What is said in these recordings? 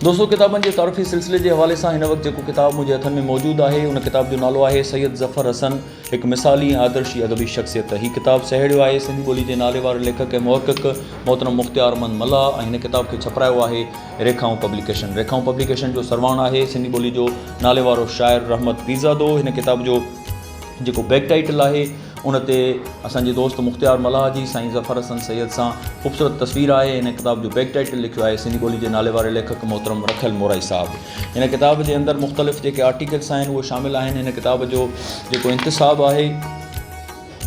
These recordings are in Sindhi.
دوستو ڪتابن جي تعارفي سلسلي جي حوالي سان هن وقت جيڪو ڪتاب منهنجي هٿن ۾ موجود آهي ان ڪتاب جو نالو آهي سيد ظفر حسن هڪ مثالي ۽ آدرشي ادبي شخصيت. هي ڪتاب سهيڙيو آهي سنڌي ٻولي جي ناليواري ليکڪ ۽ محقق محترم مختيار احمد ملاح ۽ هن ڪتاب کي ڇپرايو آهي ريکائون پبليڪيشن. ريکائون پبليڪيشن جو سرواڻ آهي سنڌي ٻولي جو ناليوارو شاعر رحمت پيرزادو. هن ڪتاب جو جيڪو بيڪ ٽائيٽل آهي ان تي اسان جي دوست مختيار ملاح جي سائين ظفر حسن سيد سان خوبصورت تصوير آهي. هن ڪتاب جو بيڪ ٽائيٽل لکيو آهي سنڌي ٻولي جي ناليواري ليکڪ محترم رکيل مورائي صاحب. هن ڪتاب جي اندر مختلف جيڪي آرٽيڪلس آهن اهي شامل آهن. هن ڪتاب جو جيڪو انتساب آهي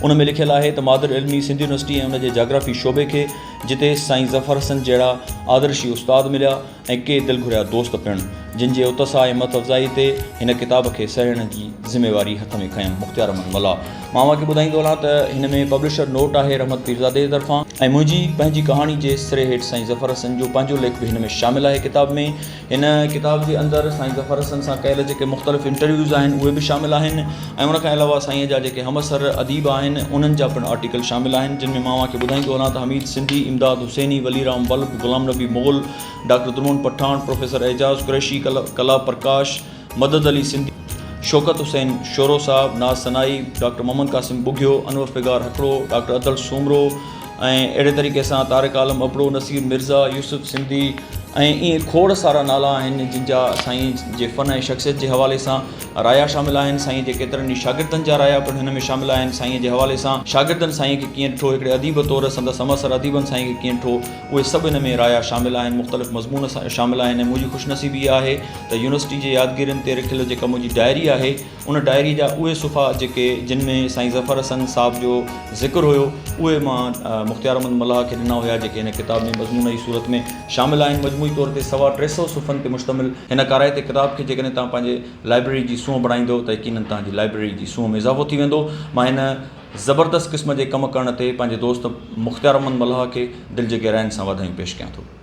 ان ۾ لکيل آهي ته مادر علمي سنڌ يونيورسٽي ۽ ان جي جاگرافي شعبي کي جتي سائين ظفر حسن جهڙا آدرشي استاد مليا، ۽ ڪي دل گهريا دوست پڻ، جن جي اتساهه ۽ همت افزائي تي هن ڪتاب کي سهيڙڻ جي ذميواري هٿ ۾ کنيم. مختيار احمد ملاح. مان اوهان کي ٻڌائيندو هلان ته هن ۾ پبلشر نوٽ آهي رحمت پيرزادي جي طرفان ۽ منهنجي پنهنجي ڪهاڻي جي سري هيٺ سائين ظفر حسن جو پنهنجو ليک به هن ۾ شامل آهي ڪتاب ۾ هن ڪتاب جي اندر سائين ظفر حسن سان ڪيل جيڪي مختلف انٽرويوز آهن اهي به شامل آهن ۽ ان کان علاوه سائين جا جيڪي همعصر اديب آهن انهن جا پڻ آرٽيڪل شامل آهن جن ۾ مان اوهان کي ٻڌائيندو هلان ته حميد سنڌي، امداد حسيني، ولي رام ولڀ، غلام نبي مغل، ڊاڪٽر درمون پٺاڻ، پروفيسر اعجاز قريشي، ڪلا پرڪاش، مدد علي سنڌي، شوڪت حسين شورو صاحب، ناز ثنائي، ڊاڪٽر محمد قاسم ٻگهيو، انور فگار هڪڙو، ڊاڪٽر ادل سومرو ۽ اهڙي طريقي سان طارق عالم ابڙو، نصير مرزا، يوسف سنڌي ۽ ائين کوڙ سارا نالا آهن جن جا سائين جي فن ۽ شخصيت جي حوالي سان رايا شامل آهن. سائين جي ڪيترن ئي شاگردن جا رايا پڻ هن ۾ شامل آهن. سائين جي حوالي سان شاگردن سائين کي ڪيئن ڏٺو، هڪڙي اديب طور سندس همعصر اديبن سائين کي ڪيئن ڏٺو، اهي سڀ ان ۾ رايا شامل آهن، مختلف مضمون شامل آهن ۽ منهنجي خوش نصيبي اها آهي ته يونيورسٽي جي يادگيرين تي رکيل جيڪا منهنجي ڊائري آهي ان ڊائري جا اهي صفحا جيڪي جن ۾ سائين ظفر حسن صاحب جو ذڪر هيو اهي مان مختيار احمد ملاح کي ڏنا هيا جيڪي هن ڪتاب ۾ مضمون جي صورت ۾ شامل آهن. مجموعي طور تي سوا 300 صفحن تي مشتمل هن ڪارائتي ڪتاب کي جيڪڏهن توهان پنهنجي لائبريري جي سونهن بڻائيندو ته يقينن توهان جي لائبريري جي سونهن ۾ اضافو ٿي ويندو. مان هن زبردست قسم جي ڪم ڪرڻ تي پنهنجي دوست مختيار احمد ملاح کي دل جي گهراين سان واڌايون پيش ڪيان ٿو.